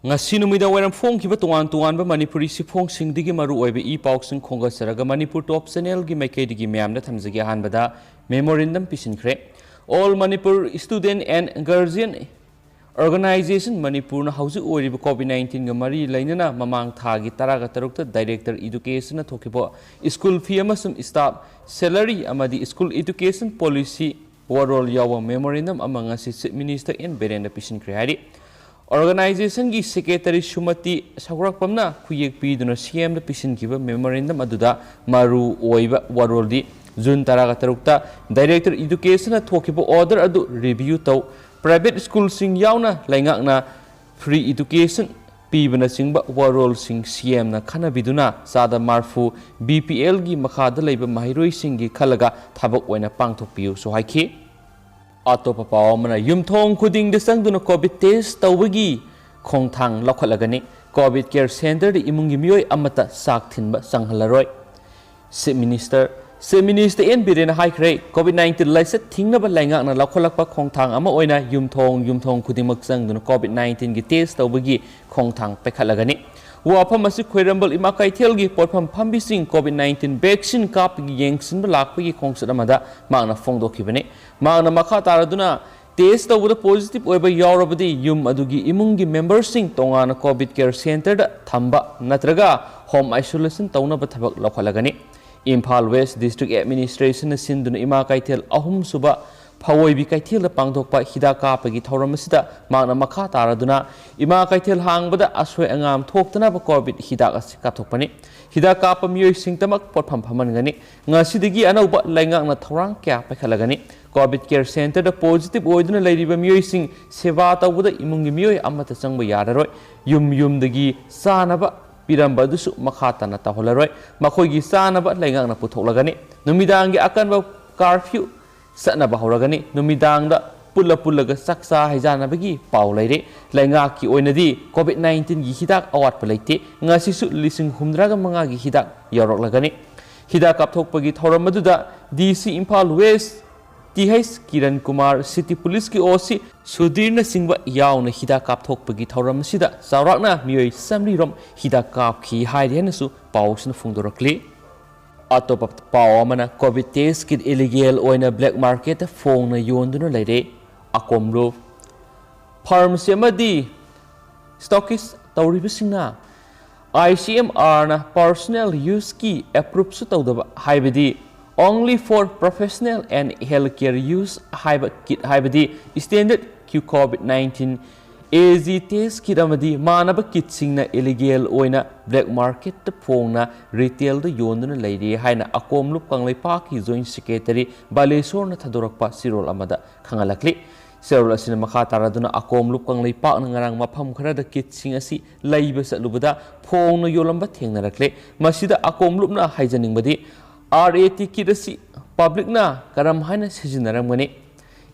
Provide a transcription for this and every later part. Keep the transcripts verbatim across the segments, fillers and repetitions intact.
ꯉꯁꯤ ꯅꯨꯃꯤꯗꯥꯡ ꯋꯥꯏꯔꯝ ꯐꯣꯡꯈꯤꯕ ꯇꯣꯉꯥꯟ ꯇꯣꯉꯥꯟꯕ ꯃꯅꯤꯄꯨꯔꯤ ꯁꯤꯐꯣꯡꯁꯤꯡꯗꯒꯤ ꯃꯔꯨ ꯑꯣꯏꯕ ꯏ ꯄꯥꯎꯁꯤꯡ ꯈꯣꯝꯒꯠꯆꯔꯒ ꯃꯅꯤꯄꯨꯔ ꯇꯣꯞ ꯆꯦꯅꯦꯜꯒꯤ ꯃꯥꯏꯀꯩꯗꯒꯤ ꯃꯌꯥꯝꯗ ꯊꯝꯖꯒꯦ꯫ ꯑꯍꯥꯟꯕꯗ memorandum ꯄꯤꯁꯤꯟꯈ꯭ꯔꯦ꯫ All Manipur Student and Guardian Organization ꯃꯅꯤꯄꯨꯔꯅ ꯍꯧꯖꯤꯛ ꯑꯣꯏꯔꯤꯕ COVID nineteenꯒ ꯃꯔꯤ ꯂꯩꯅꯅ ꯃꯃꯥꯡ ꯊꯥꯒꯤ ꯇꯔꯥꯒ ꯇꯔꯨꯛꯇ Director Educationꯅ ꯊꯣꯛꯈꯤꯕ school fee ꯑꯃꯁꯨꯡ staff salary ꯑꯃꯗꯤ school education policy ꯋꯥꯔꯣꯜ ꯌꯥꯎꯕ memorandum ꯑꯃ ꯉꯁꯤ Chief Minister ꯑꯦꯟ ꯕꯤꯔꯦꯟꯗ ꯄꯤꯁꯤꯟꯈ꯭ꯔꯦ ꯍꯥꯏꯔꯤ꯫ Organizationꯒꯤ Secretary ꯁꯨꯃꯇꯤ ꯁꯧꯒ꯭ꯔꯥꯛꯄꯝꯅ ꯈꯨꯌꯦꯛ ꯄꯤꯗꯨꯅ ꯁꯤ ꯑꯦꯝꯗ ꯄꯤꯁꯤꯟꯈꯤꯕ memorandum ꯑꯗꯨꯗ ꯃꯔꯨ ꯑꯣꯏꯕ ꯋꯥꯔꯣꯜꯗꯤ June ꯇꯔꯥꯒ ꯇꯔꯨꯛꯇ Director Educationꯅ ꯊꯣꯛꯈꯤꯕ order ꯑꯗꯨ review ꯇꯧ, private schoolꯁꯤꯡ ꯌꯥꯎꯅ ꯂꯩꯉꯥꯛꯅ free education ꯄꯤꯕꯅꯆꯤꯡꯕ ꯋꯥꯔꯣꯜꯁꯤꯡ ꯁꯤ ꯑꯦꯝꯅ ꯈꯟꯅꯕꯤꯗꯨꯅ ꯆꯥꯗ ꯃꯔꯐꯨ ꯕꯤ ꯄꯤ ꯑꯦꯜꯒꯤ ꯃꯈꯥꯗ ꯂꯩꯕ ꯃꯍꯩꯔꯣꯏꯁꯤꯡꯒꯤ ꯈꯜꯂꯒ ꯊꯕꯛ ꯑꯣꯏꯅ ꯄꯥꯡꯊꯣꯛꯄꯤꯌꯨꯁꯨ ꯍꯥꯏꯈꯤ꯫ ꯑꯇꯣꯞꯄ ꯄꯥꯎ ꯑꯃꯅ, ꯌꯨꯝꯊꯣꯡ ꯈꯨꯗꯤꯡꯗ ꯆꯪꯗꯨꯅ COVID test ꯇꯧꯕꯒꯤ ꯈꯣꯡꯊꯥꯡ ꯂꯧꯈꯠꯂꯒꯅꯤ꯫ COVID Care Centreꯗ ꯏꯃꯨꯡꯒꯤ ꯃꯤꯑꯣꯏ ꯑꯃꯠꯇ ꯆꯥꯛ ꯊꯤꯟꯕ ꯆꯪꯍꯜꯂꯔꯣꯏ꯫ Chief Minister, Chief Minister N ꯕꯤꯔꯦꯟꯅ ꯍꯥꯏꯈ꯭ꯔꯦ, COVID nineteen ꯂꯥꯏꯆꯠ ꯊꯤꯡꯅꯕ ꯂꯩꯉꯥꯛꯅ ꯂꯧꯈꯠꯂꯛꯄ ꯈꯣꯡꯊꯥꯡ ꯑꯃ ꯑꯣꯏꯅ ꯌꯨꯝꯊꯣꯡ ꯌꯨꯝꯊꯣꯡ ꯈꯨꯗꯤꯡꯃꯛ ꯆꯪꯗꯨꯅ COVID nineteenꯒꯤ test ꯇꯧꯕꯒꯤ ꯈꯣꯡꯊꯥꯡ ꯄꯥꯏꯈꯠꯂꯒꯅꯤ꯫ ꯋꯥꯐꯝ ꯑꯁꯤ ꯈ꯭ꯋꯥꯏꯔꯝꯕꯟ ꯏꯃꯥ ꯀꯩꯊꯦꯜꯒꯤ ꯄꯣꯠꯐꯝ ꯐꯝꯕꯤꯁꯤꯡ COVID nineteen vaccine ꯀꯥꯞꯄꯒꯤ ꯌꯦꯡꯁꯤꯟꯕ ꯂꯥꯛꯄꯒꯤ ꯈꯣꯡꯆꯠ ꯑꯃꯗ ꯃꯍꯥꯛꯅ ꯐꯣꯡꯗꯣꯛꯈꯤꯕꯅꯤ꯫ ꯃꯍꯥꯛꯅ ꯃꯈꯥ ꯇꯥꯔꯗꯨꯅ, test ꯇꯧꯕꯗ positive ꯑꯣꯏꯕ ꯌꯥꯎꯔꯕꯗꯤ ꯌꯨꯝ ꯑꯗꯨꯒꯤ ꯏꯃꯨꯡꯒꯤ memberꯁꯤꯡ ꯇꯣꯉꯥꯟꯅ COVID Care Centreꯗ ꯊꯝꯕ ꯅꯠꯇ꯭ꯔꯒ home isolation ꯇꯧꯅꯕ ꯊꯕꯛ ꯂꯧꯈꯠꯂꯒꯅꯤ꯫ ꯏꯝꯐꯥꯜ West District Administrationꯅ ꯁꯤꯟꯗꯨꯅ ꯏꯃꯥ ꯀꯩꯊꯦꯜ ꯑꯍꯨꯝꯁꯨꯕ ꯐꯋꯣꯏꯕꯤ ꯀꯩꯊꯦꯜꯗ ꯄꯥꯡꯊꯣꯛꯄ ꯍꯤꯗꯥꯛ ꯀꯥꯞꯄꯒꯤ ꯊꯧꯔꯝ ꯑꯁꯤꯗ ꯃꯍꯥꯛꯅ ꯃꯈꯥ ꯇꯥꯔꯗꯨꯅ, ꯏꯃꯥ ꯀꯩꯊꯦꯜ ꯍꯥꯡꯕꯗ ꯑꯁꯣꯏ ꯑꯉꯥꯝ ꯊꯣꯛꯇꯅꯕ COVID ꯍꯤꯗꯥꯛ ꯑꯁꯤ ꯀꯥꯞꯊꯣꯛꯄꯅꯤ꯫ ꯍꯤꯗꯥꯛ ꯀꯥꯞꯄ ꯃꯤꯑꯣꯏꯁꯤꯡꯗꯃꯛ ꯄꯣꯠꯐꯝ ꯐꯝꯍꯟꯒꯅꯤ꯫ ꯉꯁꯤꯗꯒꯤ ꯑꯅꯧꯕ ꯂꯩꯉꯥꯛꯅ ꯊꯧꯔꯥꯡ ꯀꯌꯥ ꯄꯥꯏꯈꯠꯂꯒꯅꯤ꯫ COVID Care Centreꯗ positive ꯑꯣꯏꯗꯨꯅ ꯂꯩꯔꯤꯕ ꯃꯤꯑꯣꯏꯁꯤꯡ ꯁꯦꯕꯥ ꯇꯧꯕꯗ ꯏꯃꯨꯡꯒꯤ ꯃꯤꯑꯣꯏ ꯑꯃꯠꯇ ꯆꯪꯕ ꯌꯥꯔꯔꯣꯏ꯫ ꯌꯨꯝ ꯌꯨꯝꯗꯒꯤ ꯆꯥꯅꯕ ꯄꯤꯔꯝꯕ ꯑꯗꯨꯁꯨ ꯃꯈꯥ ꯇꯥꯅ ꯇꯧꯍꯜꯂꯔꯣꯏ꯫ ꯃꯈꯣꯏꯒꯤ ꯆꯥꯅꯕ ꯂꯩꯉꯥꯛꯅ ꯄꯨꯊꯣꯛꯂꯒꯅꯤ꯫ ꯅꯨꯃꯤꯗꯥꯡꯒꯤ ꯑꯀꯟꯕ curfew ꯆꯠꯅꯕ ꯍꯧꯔꯒꯅꯤ꯫ ꯅꯨꯃꯤꯗꯥꯡꯗ ꯄꯨꯜꯂ ꯄꯨꯜꯂꯒ ꯆꯥꯛꯆꯥ ꯍꯩꯖꯥꯅꯕꯒꯤ ꯄꯥꯎ ꯂꯩꯔꯦ꯫ ꯂꯩꯉꯥꯛꯀꯤ ꯑꯣꯏꯅꯗꯤ COVID nineteenꯒꯤ ꯍꯤꯗꯥꯛ ꯑꯋꯥꯠꯄ ꯂꯩꯇꯦ꯫ ꯉꯁꯤꯁꯨ ꯂꯤꯁꯤꯡ ꯍꯨꯝꯗ꯭ꯔꯥꯒ ꯃꯉꯥꯒꯤ ꯍꯤꯗꯥꯛ ꯌꯧꯔꯛꯂꯒꯅꯤ꯫ ꯍꯤꯗꯥꯛ ꯀꯥꯞꯊꯣꯛꯄꯒꯤ ꯊꯧꯔꯝ ꯑꯗꯨꯗ DC Imphal West, T H Kiran Kumar, city ꯄꯨꯂꯤꯁꯀꯤ ꯑꯣ ꯁꯤ ꯁꯨꯙꯤꯔꯅꯆꯤꯡꯕ ꯌꯥꯎꯅ ꯍꯤꯗꯥꯛ ꯀꯥꯞꯊꯣꯛꯄꯒꯤ ꯊꯧꯔꯝ ꯑꯁꯤꯗ ꯆꯥꯎꯔꯥꯛꯅ ꯃꯤꯑꯣꯏ ꯆꯥꯃꯔꯤ ꯔꯣꯝ ꯍꯤꯗꯥꯛ ꯀꯥꯞꯈꯤ ꯍꯥꯏꯔꯤ ꯍꯥꯏꯅꯁꯨ ꯄꯥꯎꯁꯤꯅ ꯐꯣꯡꯗꯣꯔꯛꯂꯤ꯫ ꯑꯇꯣꯞꯄ ꯄꯥꯎ ꯑꯃꯅ, ꯀꯣꯚꯤꯗ ꯇꯦꯁ ꯀꯤꯠ ꯏꯂꯤꯒꯦꯜ ꯑꯣꯏꯅ ꯕ꯭ꯂꯦꯛ ꯃꯥꯔꯀꯦꯠꯇ ꯐꯣꯡꯅ ꯌꯣꯟꯗꯨꯅ ꯂꯩꯔꯦ꯫ ꯑꯀꯣꯝꯂꯨꯞ, ꯐꯥꯔꯃꯥꯁꯤ ꯑꯃꯗꯤ ꯁ꯭ꯇꯣꯀꯤꯁ ꯇꯧꯔꯤꯕꯁꯤꯡꯅ ꯑꯥꯏ ꯁꯤ ꯑꯦꯝ ꯑꯥꯔꯅ ꯄꯔꯁꯣꯅꯦꯜ ꯌꯨꯁꯀꯤ ꯑꯦꯄ꯭ꯔꯨꯞꯁꯨ ꯇꯧꯗꯕ, ꯍꯥꯏꯕꯗꯤ only for professional and health care use ꯍꯥꯏꯕ ꯀꯤꯠ, ꯍꯥꯏꯕꯗꯤ standard Q COVID nineteen A G test kit ꯑꯃꯗꯤ ꯃꯥꯟꯅꯕ ꯀꯤꯠꯁꯤꯡꯅ ꯏꯂꯤꯒꯦꯜ ꯑꯣꯏꯅ ꯕ꯭ꯂꯦꯛ ꯃꯥꯔꯀꯦꯠꯇ ꯐꯣꯡꯅ ꯔꯤꯇꯦꯜꯗ ꯌꯣꯟꯗꯨꯅ ꯂꯩꯔꯤ ꯍꯥꯏꯅ ꯑꯀꯣꯝꯂꯨꯞ ꯀꯪꯂꯩꯄꯥꯛꯀꯤ ꯖꯣꯏꯟꯠ ꯁꯦꯀ꯭ꯔꯦꯇꯔꯤ ꯕꯥꯂꯦꯁꯣꯔꯅ ꯊꯥꯗꯣꯔꯛꯄ ꯆꯦꯔꯣꯜ ꯑꯃꯗ ꯈꯪꯍꯜꯂꯛꯂꯤ꯫ ꯆꯦꯔꯣꯜ ꯑꯁꯤꯅ ꯃꯈꯥ ꯇꯥꯔꯗꯨꯅ ꯑꯀꯣꯝꯂꯨꯞ ꯀꯪꯂꯩꯄꯥꯛꯅ ꯉꯔꯥꯡ ꯃꯐꯝ ꯈꯔꯗ ꯀꯤꯠꯁꯤꯡ ꯑꯁꯤ ꯂꯩꯕ ꯆꯠꯂꯨꯕꯗ ꯐꯣꯡꯅ ꯌꯣꯜꯂꯝꯕ ꯊꯦꯡꯅꯔꯛꯂꯦ꯫ ꯃꯁꯤꯗ ꯑꯀꯣꯝꯂꯨꯞꯅ ꯍꯥꯏꯖꯅꯤꯡꯕꯗꯤ, ꯑꯥꯔ ꯑꯦ ꯇꯤ ꯀꯤꯠ ꯑꯁꯤ ꯄꯕ꯭ꯂꯤꯛꯅ ꯀꯔꯝ ꯍꯥꯏꯅ ꯁꯤꯖꯤꯟꯅꯔꯝꯒꯅꯤ?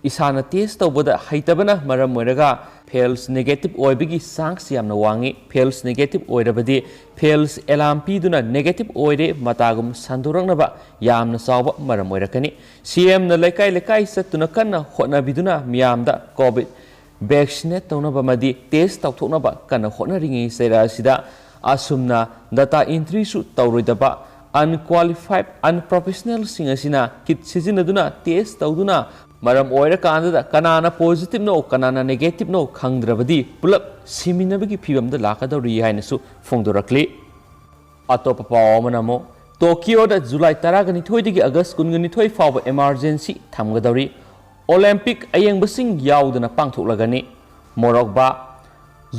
ꯏꯁꯥꯅ ꯇꯦꯁ ꯇꯧꯕꯗ ꯍꯩꯇꯕꯅ ꯃꯔꯝ ꯑꯣꯏꯔꯒ ꯐꯦꯜꯁ ꯅꯦꯒꯦꯇꯤꯚ ꯑꯣꯏꯕꯒꯤ ꯆꯥꯟꯁ ꯌꯥꯝꯅ ꯋꯥꯡꯉꯤ꯫ ꯐꯦꯜꯁ ꯅꯦꯒꯦꯇꯤꯚ ꯑꯣꯏꯔꯕꯗꯤ ꯐꯦꯜꯁ ꯑꯦꯂꯥꯔꯝ ꯄꯤꯗꯨꯅ ꯅꯦꯒꯦꯇꯤꯚ ꯑꯣꯏꯔꯦ ꯃꯇꯥꯒꯨꯝ ꯁꯟꯗꯣꯔꯛꯅꯕ ꯌꯥꯝꯅ ꯆꯥꯎꯕ ꯃꯔꯝ ꯑꯣꯏꯔꯛꯀꯅꯤ꯫ ꯁꯤ ꯑꯦꯝꯅ ꯂꯩꯀꯥꯏ ꯂꯩꯀꯥꯏ ꯆꯠꯇꯨꯅ ꯀꯟꯅ ꯍꯣꯠꯅꯕꯤꯗꯨꯅ ꯃꯤꯌꯥꯝꯗ ꯀꯣꯚꯤꯗ ꯚꯦꯛꯁꯤꯅꯦꯠ ꯇꯧꯅꯕ ꯑꯃꯗꯤ ꯇꯦꯁ ꯇꯧꯊꯣꯛꯅꯕ ꯀꯟꯅ ꯍꯣꯠꯅꯔꯤꯉꯩ ꯆꯩꯔꯥꯛ ꯑꯁꯤꯗ ꯑꯁꯨꯝꯅ ꯗꯇꯥ ꯑꯦꯟꯇ꯭ꯔꯤꯁꯨ ꯇꯧꯔꯣꯏꯗꯕ ꯑꯟꯀ꯭ꯋꯥꯂꯤꯐꯥꯏꯗ, ꯑꯟꯄ꯭ꯔꯣꯐꯦꯁꯅꯦꯜꯁꯤꯡ ꯑꯁꯤꯅ ꯀꯤꯠ ꯁꯤꯖꯤꯟꯅꯗꯨꯅ ꯇꯦꯁ ꯇꯧꯗꯨꯅ ꯃꯔꯝ ꯑꯣꯏꯔꯀꯥꯟꯗꯗ ꯀꯅꯥꯅ ꯄꯣꯖꯤꯇꯤꯚꯅꯣ, ꯀꯅꯥꯅ ꯅꯦꯒꯦꯇꯤꯚꯅꯣ ꯈꯪꯗ꯭ꯔꯕꯗꯤ ꯄꯨꯂꯞ ꯁꯤꯃꯤꯟꯅꯕꯒꯤ ꯐꯤꯕꯝꯗ ꯂꯥꯛꯀꯗꯧꯔꯤ ꯍꯥꯏꯅꯁꯨ ꯐꯣꯡꯗꯣꯔꯛꯂꯤ꯫ ꯑꯇꯣꯞꯄ ꯄꯥꯎ ꯑꯃꯅ ꯑꯃꯨꯛ, ꯇꯣꯀꯤꯌꯣꯗ ꯖꯨꯂꯥꯏ ꯇꯔꯥꯒ ꯅꯤꯊꯣꯏꯗꯒꯤ ꯑꯥꯒꯁ ꯀꯨꯟꯒ ꯅꯤꯊꯣꯏ ꯐꯥꯎꯕ ꯏꯃꯥꯔꯖꯦꯟꯁꯤ ꯊꯝꯒꯗꯧꯔꯤ꯫ ꯑꯣꯂꯦꯝꯄꯤꯛ ꯑꯌꯦꯡꯕꯁꯤꯡ ꯌꯥꯎꯗꯅ ꯄꯥꯡꯊꯣꯛꯂꯒꯅꯤ꯫ ꯃꯣꯔꯣꯛꯕꯥ,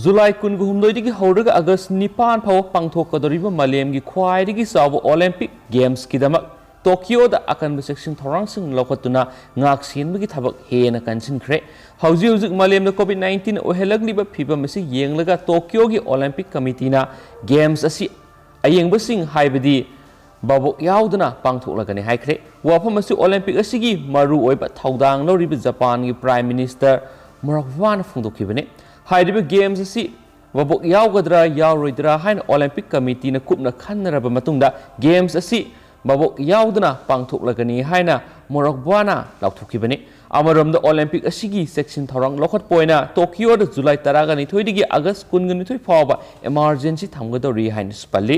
ꯖꯨꯂꯥꯏ ꯀꯨꯟꯒ ꯍꯨꯝꯗꯣꯏꯗꯒꯤ ꯍꯧꯔꯒ ꯑꯥꯒꯁ ꯅꯤꯄꯥꯟ ꯐꯥꯎꯕ ꯄꯥꯡꯊꯣꯛꯀꯗꯧꯔꯤꯕ ꯃꯥꯂꯦꯝꯒꯤ ꯈ꯭ꯋꯥꯏꯗꯒꯤ ꯆꯥꯎꯕ ꯑꯣꯂꯦꯝꯄꯤꯛ ꯒꯦꯝꯁꯀꯤꯗꯃꯛ ꯇꯣꯀꯤꯌꯣꯗ ꯑꯀꯟꯕ ꯆꯦꯛꯁꯤꯟ ꯊꯧꯔꯥꯡꯁꯤꯡ ꯂꯧꯈꯠꯇꯨꯅ ꯉꯥꯛꯁꯦꯟꯕꯒꯤ ꯊꯕꯛ ꯍꯦꯟꯅ ꯀꯟꯁꯤꯟꯈ꯭ꯔꯦ꯫ ꯍꯧꯖꯤꯛ ꯍꯧꯖꯤꯛ ꯃꯥꯂꯦꯝꯗ ꯀꯣꯚꯤꯗ ꯅꯥꯏꯟꯇꯤꯟ ꯑꯣꯏꯍꯜꯂꯛꯂꯤꯕ ꯐꯤꯕꯝ ꯑꯁꯤ ꯌꯦꯡꯂꯒ ꯇꯣꯀꯤꯌꯣꯒꯤ ꯑꯣꯂꯦꯝꯄꯤꯛ ꯀꯃꯤꯇꯤꯅ ꯒꯦꯝꯁ ꯑꯁꯤ ꯑꯌꯦꯡꯕꯁꯤꯡ, ꯍꯥꯏꯕꯗꯤ ꯚꯥꯕꯣꯛ ꯌꯥꯎꯗꯅ ꯄꯥꯡꯊꯣꯛꯂꯒꯅꯤ ꯍꯥꯏꯈ꯭ꯔꯦ꯫ ꯋꯥꯐꯝ ꯑꯁꯤ ꯑꯣꯂꯦꯝꯄꯤꯛ ꯑꯁꯤꯒꯤ ꯃꯔꯨꯑꯣꯏꯕ ꯊꯧꯗꯥꯡ ꯂꯧꯔꯤꯕ ꯖꯄꯥꯟꯒꯤ ꯄ꯭ꯔꯥꯏꯝ ꯃꯤꯅꯤꯁꯇꯔ ꯃꯣꯔꯣꯛꯕꯥꯅ ꯐꯣꯡꯗꯣꯛꯈꯤꯕꯅꯤ꯫ ꯍꯥꯏꯔꯤꯕ ꯒꯦꯝꯁ ꯑꯁꯤ ꯚꯥꯕꯣꯛ ꯌꯥꯎꯒꯗ꯭ꯔꯥ ꯌꯥꯎꯔꯣꯏꯗ꯭ꯔꯥ ꯍꯥꯏꯅ ꯑꯣꯂꯦꯝꯄꯤꯛ ꯀꯃꯤꯇꯤꯅ ꯀꯨꯞꯅ ꯈꯟꯅꯔꯕ ꯃꯇꯨꯡꯗ ꯒꯦꯝꯁ ꯑꯁꯤ ꯚꯥꯕꯣꯛ ꯌꯥꯎꯗꯅ ꯄꯥꯡꯊꯣꯛꯂꯒꯅꯤ ꯍꯥꯏꯅ ꯃꯣꯔꯣꯛꯕꯥꯅ ꯂꯥꯎꯊꯣꯛꯈꯤꯕꯅꯤ꯫ ꯑꯃꯔꯣꯝꯗ, ꯑꯣꯂꯦꯝꯄꯤꯛ ꯑꯁꯤꯒꯤ ꯆꯦꯛꯁꯤꯟ ꯊꯧꯔꯥꯡ ꯂꯧꯈꯠꯄ ꯑꯣꯏꯅ ꯇꯣꯀꯤꯌꯣꯗ ꯖꯨꯂꯥꯏ ꯇꯔꯥꯒ ꯅꯤꯊꯣꯏꯗꯒꯤ ꯑꯥꯒꯁ ꯀꯨꯟꯒ ꯅꯤꯊꯣꯏ ꯐꯥꯎꯕ ꯏꯃꯥꯔꯖꯦꯟꯁꯤ ꯊꯝꯒꯗꯧꯔꯤ ꯍꯥꯏꯅꯁꯨ ꯄꯜꯂꯤ꯫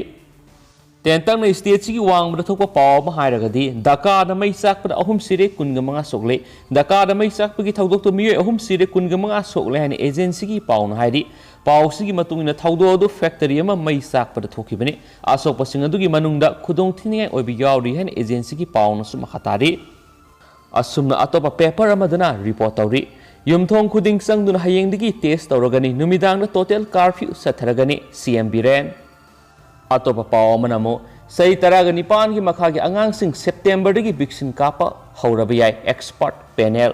ꯇꯦꯟꯇꯛꯅ ꯁ꯭ꯇꯦꯠꯁꯤꯒꯤ ꯋꯥꯡꯃꯗ ꯊꯣꯛꯄ ꯄꯥꯎ ꯑꯃ ꯍꯥꯏꯔꯒꯗꯤ, ꯙꯥꯀꯥꯗ ꯃꯩ ꯆꯥꯛꯄꯗ ꯑꯍꯨꯝ ꯁꯤꯔꯦ, ꯀꯨꯟꯒ ꯃꯉꯥ ꯁꯣꯛꯂꯦ꯫ ꯙꯥꯀꯥꯗ ꯃꯩ ꯆꯥꯛꯄꯒꯤ ꯊꯧꯗꯣꯛꯇ ꯃꯤꯑꯣꯏ ꯑꯍꯨꯝ ꯁꯤꯔꯦ, ꯀꯨꯟꯒ ꯃꯉꯥ ꯁꯣꯛꯂꯦ ꯍꯥꯏꯅ ꯑꯦꯖꯦꯟꯁꯤꯒꯤ ꯄꯥꯎꯅ ꯍꯥꯏꯔꯤ꯫ ꯄꯥꯎꯁꯤꯒꯤ ꯃꯇꯨꯡ ꯏꯟꯅ, ꯊꯧꯗꯣꯛ ꯑꯗꯨ ꯐꯦꯛꯇꯔꯤ ꯑꯃ ꯃꯩ ꯆꯥꯛꯄꯗ ꯊꯣꯛꯈꯤꯕꯅꯤ꯫ ꯑꯁꯣꯛꯄꯁꯤꯡ ꯑꯗꯨꯒꯤ ꯃꯅꯨꯡꯗ ꯈꯨꯗꯣꯡꯊꯤꯅꯤꯡꯉꯥꯏ ꯑꯣꯏꯕ ꯌꯥꯎꯔꯤ ꯍꯥꯏꯅ ꯑꯦꯖꯦꯟꯁꯤꯒꯤ ꯄꯥꯎꯅꯁꯨ ꯃꯈꯥ ꯇꯥꯔꯤ꯫ ꯑꯁꯨꯝꯅ ꯑꯇꯣꯞꯄ ꯄꯦꯄꯔ ꯑꯃꯗꯅ ꯔꯤꯄꯣꯔꯠ ꯇꯧꯔꯤ꯫ ꯌꯨꯝꯊꯣꯡ ꯈꯨꯗꯤꯡ ꯆꯪꯗꯨꯅ ꯍꯌꯦꯡꯗꯒꯤ ꯇꯦꯁ ꯇꯧꯔꯒꯅꯤ, ꯅꯨꯃꯤꯗꯥꯡꯗ ꯇꯣꯇꯦꯜ ꯀꯥꯔꯐ꯭ꯌꯨ ꯆꯠꯊꯔꯒꯅꯤ, ꯁꯤ ꯑꯦꯝ ꯕꯤꯔꯦꯟ꯫ ꯑꯇꯣꯞꯄ ꯄꯥꯎ ꯑꯃꯅ ꯑꯃꯨꯛ, ꯆꯍꯤ ꯇꯔꯥꯒ ꯅꯤꯄꯥꯟꯒꯤ ꯃꯈꯥꯒꯤ ꯑꯉꯥꯡꯁꯤꯡ ꯁꯦꯞꯇꯦꯝꯕꯔꯗꯒꯤ ꯚꯦꯛꯁꯤꯟ ꯀꯥꯞꯄ ꯍꯧꯔꯕ ꯌꯥꯏ, ꯑꯦꯛꯁꯄꯔꯠ ꯄꯦꯅꯦꯜ꯫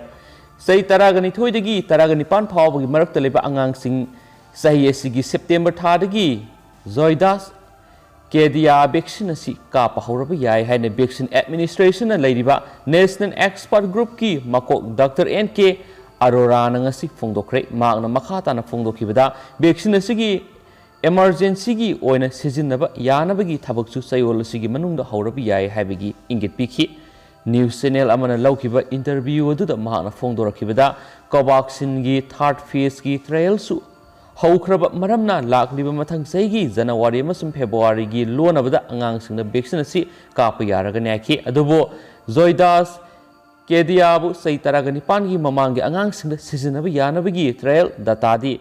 ꯆꯍꯤ ꯇꯔꯥꯒ ꯅꯤꯊꯣꯏꯗꯒꯤ ꯇꯔꯥꯒ ꯅꯤꯄꯥꯟ ꯐꯥꯎꯕꯒꯤ ꯃꯔꯛꯇ ꯂꯩꯕ ꯑꯉꯥꯡꯁꯤꯡ ꯆꯍꯤ ꯑꯁꯤꯒꯤ ꯁꯦꯞꯇꯦꯝꯕꯔ ꯊꯥꯗꯒꯤ ꯖꯣꯏꯗꯥꯁ ꯀꯦꯗꯤꯌꯥ ꯚꯦꯛꯁꯤꯟ ꯑꯁꯤ ꯀꯥꯞꯄ ꯍꯧꯔꯕ ꯌꯥꯏ ꯍꯥꯏꯅ ꯚꯦꯛꯁꯤꯟ ꯑꯦꯗꯃꯤꯅꯤꯁꯇ꯭ꯔꯦꯁꯟꯅ ꯂꯩꯔꯤꯕ ꯅꯦꯁꯅꯦꯜ ꯑꯦꯛꯁꯄꯔꯠ ꯒ꯭ꯔꯨꯞꯀꯤ ꯃꯀꯣꯛ ꯗꯥꯛꯇꯔ ꯑꯦꯟ ꯀꯦ ꯑꯔꯣꯔꯥꯅ ꯉꯁꯤ ꯐꯣꯡꯗꯣꯛꯈ꯭ꯔꯦ꯫ ꯃꯍꯥꯛꯅ ꯃꯈꯥ ꯇꯥꯅ ꯐꯣꯡꯗꯣꯛꯈꯤꯕꯗ, ꯚꯦꯛꯁꯤꯟ ꯑꯁꯤꯒꯤ ꯏꯃꯔꯖꯦꯟꯁꯤꯒꯤ ꯑꯣꯏꯅ ꯁꯤꯖꯤꯟꯅꯕ ꯌꯥꯅꯕꯒꯤ ꯊꯕꯛꯁꯨ ꯆꯌꯣꯜ ꯑꯁꯤꯒꯤ ꯃꯅꯨꯡꯗ ꯍꯧꯔꯕ ꯌꯥꯏ ꯍꯥꯏꯕꯒꯤ ꯏꯪꯒꯤꯠ ꯄꯤꯈꯤ꯫ ꯅ꯭ꯌꯨꯁ ꯆꯦꯅꯦꯜ ꯑꯃꯅ ꯂꯧꯈꯤꯕ ꯏꯟꯇꯔꯚ꯭ꯌꯨ ꯑꯗꯨꯗ ꯃꯍꯥꯛꯅ ꯐꯣꯡꯗꯣꯔꯛꯈꯤꯕꯗ, ꯀꯣꯚꯥꯛꯁꯤꯟꯒꯤ ꯊꯥꯔꯠ ꯐꯦꯖꯀꯤ ꯇ꯭ꯔꯥꯌꯦꯜꯁꯨ ꯍꯧꯈ꯭ꯔꯕ ꯃꯔꯝꯅ, ꯂꯥꯛꯂꯤꯕ ꯃꯊꯪ ꯆꯍꯤꯒꯤ ꯖꯅꯋꯥꯔꯤ ꯑꯃꯁꯨꯡ ꯐꯦꯕ꯭ꯔꯨꯋꯥꯔꯤꯒꯤ ꯂꯣꯟꯅꯕꯗ ꯑꯉꯥꯡꯁꯤꯡꯗ ꯚꯦꯛꯁꯤꯟ ꯑꯁꯤ ꯀꯥꯞꯄ ꯌꯥꯔꯒꯅꯤ ꯍꯥꯏꯈꯤ꯫ ꯑꯗꯨꯕꯨ ꯖꯣꯏꯗꯥꯁ ꯀꯦꯗꯤꯌꯥꯕꯨ ꯆꯍꯤ ꯇꯔꯥꯒ ꯅꯤꯄꯥꯟꯒꯤ ꯃꯃꯥꯡꯒꯤ ꯑꯉꯥꯡꯁꯤꯡꯗ ꯁꯤꯖꯤꯟꯅꯕ ꯌꯥꯅꯕꯒꯤ ꯇ꯭ꯔꯥꯌꯦꯜ ꯗꯇꯥꯗꯤ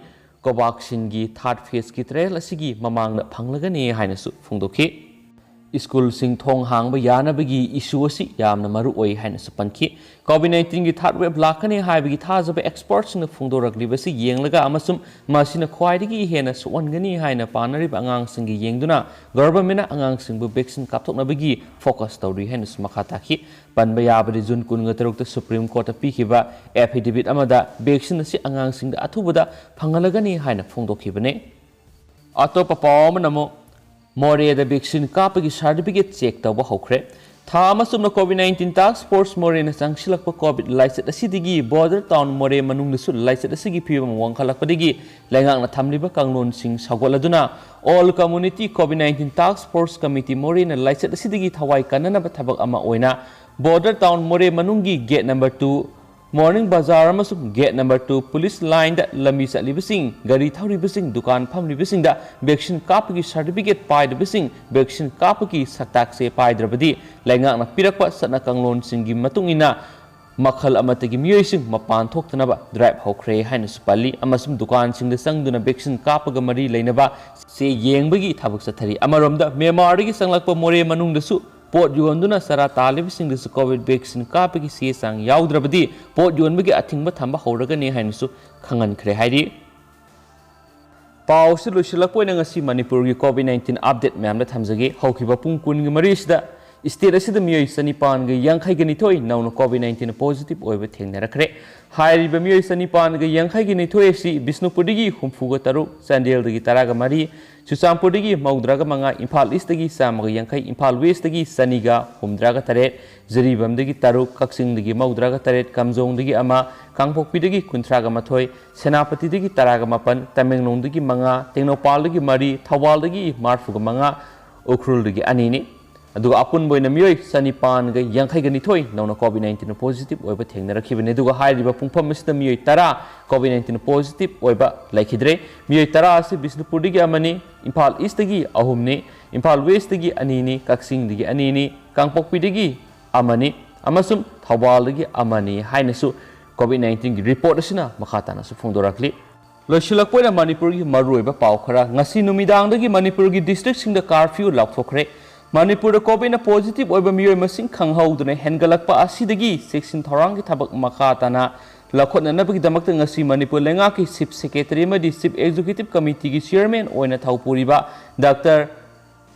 ꯀꯣꯚꯥꯛꯁꯤꯟꯒꯤ ꯊꯥꯔꯠ ꯐꯦꯖꯀꯤ ꯇ꯭ꯔꯥꯌꯦꯜ ꯑꯁꯤꯒꯤ ꯃꯃꯥꯡꯗ ꯐꯪꯂꯒꯅꯤ ꯍꯥꯏꯅꯁꯨ ꯐꯣꯡꯗꯣꯛꯈꯤ꯫ ꯁ꯭ꯀꯨꯜꯁꯤꯡ ꯊꯣꯡ ꯍꯥꯡꯕ ꯌꯥꯅꯕꯒꯤ ꯏꯁꯨ ꯑꯁꯤ ꯌꯥꯝꯅ ꯃꯔꯨ ꯑꯣꯏ ꯍꯥꯏꯅꯁꯨ ꯄꯟꯈꯤ꯫ ꯀꯣꯚꯤꯗ ꯅꯥꯏꯟꯇꯤꯟꯒꯤ ꯊꯥꯔꯠ ꯋꯦꯕ ꯂꯥꯛꯀꯅꯤ ꯍꯥꯏꯕꯒꯤ ꯊꯥꯖꯕ ꯑꯦꯛꯁꯄꯔꯠꯁꯤꯡꯅ ꯐꯣꯡꯗꯣꯔꯛꯂꯤꯕꯁꯤ ꯌꯦꯡꯂꯒ ꯑꯃꯁꯨꯡ ꯃꯁꯤꯅ ꯈ꯭ꯋꯥꯏꯗꯒꯤ ꯍꯦꯟꯅ ꯁꯣꯛꯍꯟꯒꯅꯤ ꯍꯥꯏꯅ ꯄꯥꯅꯔꯤꯕ ꯑꯉꯥꯡꯁꯤꯡꯒꯤ ꯌꯦꯡꯗꯨꯅ ꯒꯚꯔꯟꯃꯦꯟꯠꯅ ꯑꯉꯥꯡꯁꯤꯡꯕꯨ ꯚꯦꯛꯁꯤꯟ ꯀꯥꯞꯊꯣꯛꯅꯕꯒꯤ ꯐꯣꯀꯁ ꯇꯧꯔꯤ ꯍꯥꯏꯅꯁꯨ ꯃꯈꯥ ꯇꯥꯈꯤ꯫ ꯄꯟꯕ ꯌꯥꯕꯗꯤ, ꯖꯨꯟ ꯀꯨꯟꯒ ꯇꯔꯨꯛꯇ ꯁꯨꯄ꯭ꯔꯤꯝ ꯀꯣꯔꯠꯇ ꯄꯤꯈꯤꯕ ꯑꯦꯐꯤꯗꯦꯕꯤꯠ ꯑꯃꯗ ꯚꯦꯛꯁꯤꯟ ꯑꯁꯤ ꯑꯉꯥꯡꯁꯤꯡꯗ ꯑꯊꯨꯕꯗ ꯐꯪꯍꯜꯂꯒꯅꯤ ꯍꯥꯏꯅ ꯐꯣꯡꯗꯣꯛꯈꯤꯕꯅꯤ꯫ ꯑꯇꯣꯞꯄ ꯄꯥꯎ ꯑꯃꯅ ꯑꯃꯨꯛ, ꯃꯣꯔꯦꯗ ꯚꯦꯛꯁꯤꯟ ꯀꯥꯞꯄꯒꯤ ꯁꯥꯔꯇꯤꯐꯤꯀꯦꯠ ꯆꯦꯛ ꯇꯧꯕ ꯍꯧꯈ꯭ꯔꯦ꯫ ꯊꯥ ꯑꯃ ꯆꯨꯞꯅ COVID nineteen task force ꯃꯣꯔꯦꯅ ꯆꯪꯁꯤꯜꯂꯛꯄ COVID ꯂꯥꯏꯆꯠ ꯑꯁꯤꯗꯒꯤ ꯕꯣꯔꯗꯔ ꯇꯥꯎꯟ ꯃꯣꯔꯦ ꯃꯅꯨꯡꯗꯁꯨ ꯂꯥꯏꯆꯠ ꯑꯁꯤꯒꯤ ꯐꯤꯕꯝ ꯋꯥꯡꯈꯠꯂꯛꯄꯗꯒꯤ ꯂꯩꯉꯥꯛꯅ ꯊꯝꯂꯤꯕ ꯀꯥꯡꯂꯣꯟꯁꯤꯡ ꯁꯧꯒꯠꯂꯗꯨꯅ all community COVID nineteen task force committee ꯃꯣꯔꯦꯅ ꯂꯥꯏꯆꯠ ꯑꯁꯤꯗꯒꯤ ꯊꯋꯥꯏ ꯀꯟꯅꯅꯕ ꯊꯕꯛ ꯑꯃ ꯑꯣꯏꯅ Border town ꯃꯣꯔꯦ ꯃꯅꯨꯡꯒꯤ gate number two, morning bazaar ꯑꯃꯁꯨꯡ gate number two police lineꯗ ꯂꯝꯕꯤ ꯆꯠꯂꯤꯕꯁꯤꯡ, ꯒꯥꯔꯤ ꯊꯧꯔꯤꯕꯁꯤꯡ, ꯗꯨꯀꯥꯟ ꯐꯝꯂꯤꯕꯁꯤꯡꯗ vaccine ꯀꯥꯞꯄꯒꯤ certificate ꯄꯥꯏꯗꯕꯁꯤꯡ vaccine ꯀꯥꯞꯄꯒꯤ ꯁꯛꯇꯥꯛꯁꯦ ꯄꯥꯏꯗ꯭ꯔꯕꯗꯤ ꯂꯩꯉꯥꯛꯅ ꯄꯤꯔꯛꯄ ꯆꯠꯅ ꯀꯥꯡꯂꯣꯟꯁꯤꯡꯒꯤ ꯃꯇꯨꯡ ꯏꯟꯅ ꯃꯈꯜ ꯑꯃꯠꯇꯒꯤ ꯃꯤꯑꯣꯏꯁꯤꯡ ꯃꯄꯥꯟ ꯊꯣꯛꯇꯅꯕ drive ꯍꯧꯈ꯭ꯔꯦ ꯍꯥꯏꯅꯁꯨ ꯄꯜꯂꯤ꯫ ꯑꯃꯁꯨꯡ ꯗꯨꯀꯥꯟꯁꯤꯡꯗ ꯆꯪꯗꯨꯅ vaccine ꯀꯥꯞꯄꯒ ꯃꯔꯤ ꯂꯩꯅꯕ ꯆꯦ ꯌꯦꯡꯕꯒꯤ ꯊꯕꯛ ꯆꯠꯊꯔꯤ꯫ ꯑꯃꯔꯣꯝꯗ ꯃ꯭ꯌꯥꯟꯃꯥꯔꯗꯒꯤ ꯆꯪꯂꯛꯄ ꯃꯣꯔꯦ ꯃꯅꯨꯡꯗꯁꯨ ꯄꯣꯠ ꯌꯣꯟꯗꯨꯅ ꯆꯔꯥ ꯇꯥꯜꯂꯤꯕꯁꯤꯡꯗꯁꯨ COVID vaccine ꯀꯥꯞꯄꯒꯤ ꯆꯦ ꯆꯥꯡ ꯌꯥꯎꯗ꯭ꯔꯕꯗꯤ ꯄꯣꯠ ꯌꯣꯟꯕꯒꯤ ꯑꯊꯤꯡꯕ ꯊꯝꯕ ꯍꯧꯔꯒꯅꯤ ꯍꯥꯏꯅꯁꯨ ꯈꯪꯍꯟꯈ꯭ꯔꯦ ꯍꯥꯏꯔꯤ꯫ ꯄꯥꯎꯁꯤ ꯂꯣꯏꯁꯤꯜꯂꯛꯄ ꯑꯣꯏꯅ ꯉꯁꯤ ꯃꯅꯤꯄꯨꯔꯒꯤ COVID nineteen update ꯃꯌꯥꯝꯗ ꯊꯝꯖꯒꯦ꯫ ꯍꯧꯈꯤꯕ ꯄꯨꯡ ꯀꯨꯟꯒꯤ ꯃꯔꯤꯁꯤꯗ state ꯑꯁꯤꯗ ꯃꯤꯑꯣꯏ ꯆꯅꯤꯄꯥꯟꯒ ꯌꯥꯡꯈꯩꯒ ꯅꯤꯊꯣꯏ ꯅꯧꯅ COVID nineteen positive ꯑꯣꯏꯕ ꯊꯦꯡꯅꯔꯛꯈ꯭ꯔꯦ꯫ ꯍꯥꯏꯔꯤꯕ ꯃꯤꯑꯣꯏ ꯆꯅꯤꯄꯥꯟꯒ ꯌꯥꯡꯈꯩꯒ ꯅꯤꯊꯣꯏ ꯑꯁꯤ ꯕꯤꯁꯅꯨꯄꯨꯔꯗꯒꯤ ꯍꯨꯝꯐꯨꯒ ꯇꯔꯨꯛ, ꯆꯥꯟꯗꯦꯜꯗꯒꯤ ꯇꯔꯥꯒ ꯃꯔꯤ, ꯆꯨꯔꯆꯥꯟꯄꯨꯔꯗꯒꯤ ꯃꯧꯗ꯭ꯔꯥꯒ ꯃꯉꯥ, ꯏꯝꯐꯥꯜ ꯏꯁꯇꯒꯤ ꯆꯥꯝꯃꯒ ꯌꯥꯡꯈꯩ, ꯏꯝꯐꯥꯜ ꯋꯦꯁꯇꯒꯤ ꯆꯅꯤꯒ ꯍꯨꯝꯗ꯭ꯔꯥꯒ ꯇꯔꯦꯠ, ꯖꯤꯔꯤꯕꯥꯝꯗꯒꯤ ꯇꯔꯨꯛ, ꯀꯛꯆꯤꯡꯗꯒꯤ ꯃꯧꯗ꯭ꯔꯥꯒ ꯇꯔꯦꯠ, ꯀꯥꯝꯖꯣꯡꯗꯒꯤ ꯑꯃ, ꯀꯥꯡꯄꯣꯛꯄꯤꯗꯒꯤ ꯀꯨꯟꯊ꯭ꯔꯥꯒ ꯃꯥꯊꯣꯏ, ꯁꯦꯅꯥꯄꯇꯤꯗꯒꯤ ꯇꯔꯥꯒ ꯃꯥꯄꯟ, ꯇꯃꯦꯡꯂꯣꯡꯗꯒꯤ ꯃꯉꯥ, ꯇꯦꯡꯅꯧꯄꯥꯜꯗꯒꯤ ꯃꯔꯤ, ꯊꯧꯕꯥꯜꯗꯒꯤ ꯃꯔꯤꯐꯨꯒ ꯃꯉꯥ, ꯎꯈ꯭ꯔꯨꯜꯗꯒꯤ ꯑꯅꯤꯅꯤ꯫ ꯑꯗꯨꯒ ꯑꯄꯨꯟꯕ ꯑꯣꯏꯅ ꯃꯤꯑꯣꯏ ꯆꯅꯤꯄꯥꯟꯒ ꯌꯥꯡꯈꯩꯒ ꯅꯤꯊꯣꯏ ꯅꯧꯅ COVID nineteen positive ꯑꯣꯏꯕ ꯊꯦꯡꯅꯔꯛꯈꯤꯕꯅꯤ꯫ ꯑꯗꯨꯒ ꯍꯥꯏꯔꯤꯕ ꯄꯨꯡꯐꯝ ꯑꯁꯤꯗ ꯃꯤꯑꯣꯏ ꯇꯔꯥ COVID nineteen positive ꯑꯣꯏꯕ ꯂꯩꯈꯤꯗ꯭ꯔꯦ꯫ ꯃꯤꯑꯣꯏ ꯇꯔꯥ ꯑꯁꯤ ꯕꯤꯁꯅꯨꯄꯨꯔꯗꯒꯤ ꯑꯃꯅꯤ, ꯏꯝꯐꯥꯜ ꯏꯁꯇꯒꯤ ꯑꯍꯨꯝꯅꯤ, ꯏꯝꯐꯥꯜ ꯋꯦꯁꯇꯒꯤ ꯑꯅꯤꯅꯤ, ꯀꯛꯆꯤꯡꯗꯒꯤ ꯑꯅꯤꯅꯤ, ꯀꯥꯡꯄꯣꯛꯄꯤꯗꯒꯤ ꯑꯃꯅꯤ ꯑꯃꯁꯨꯡ ꯊꯧꯕꯥꯜꯗꯒꯤ ꯑꯃꯅꯤ ꯍꯥꯏꯅꯁꯨ COVID nineteenꯒꯤ report ꯑꯁꯤꯅ ꯃꯈꯥ ꯇꯥꯅꯁꯨ ꯐꯣꯡꯗꯣꯔꯛꯂꯤ꯫ ꯂꯣꯏꯁꯤꯜꯂꯛꯄ ꯑꯣꯏꯅ ꯃꯅꯤꯄꯨꯔꯒꯤ ꯃꯔꯨꯑꯣꯏꯕ ꯄꯥꯎ ꯈꯔ꯫ ꯉꯁꯤ ꯅꯨꯃꯤꯗꯥꯡꯗꯒꯤ ꯃꯅꯤꯄꯨꯔꯒꯤ districtꯁꯤꯡꯗ curfew ꯂꯥꯎꯊꯣꯛꯈ꯭ꯔꯦ꯫ ꯃꯅꯤꯄꯨꯔꯗ COVIDꯅ positive ꯑꯣꯏꯕ ꯃꯤꯑꯣꯏ ꯃꯁꯤꯡ ꯈꯪꯍꯧꯗꯅ ꯍꯦꯟꯒꯠꯂꯛꯄ ꯑꯁꯤꯗꯒꯤ ꯆꯦꯛꯁꯤꯟ ꯊꯧꯔꯥꯡꯒꯤ ꯊꯕꯛ ꯃꯈꯥ ꯇꯥꯅ ꯂꯧꯈꯠꯅꯅꯕꯒꯤꯗꯃꯛꯇ ꯉꯁꯤ ꯃꯅꯤꯄꯨꯔ ꯂꯩꯉꯥꯛꯀꯤ Chief Secretary ꯑꯃꯗꯤ Chief Executive Committeeꯒꯤ Chairman ꯑꯣꯏꯅ ꯊꯧ ꯄꯨꯔꯤꯕ Doctor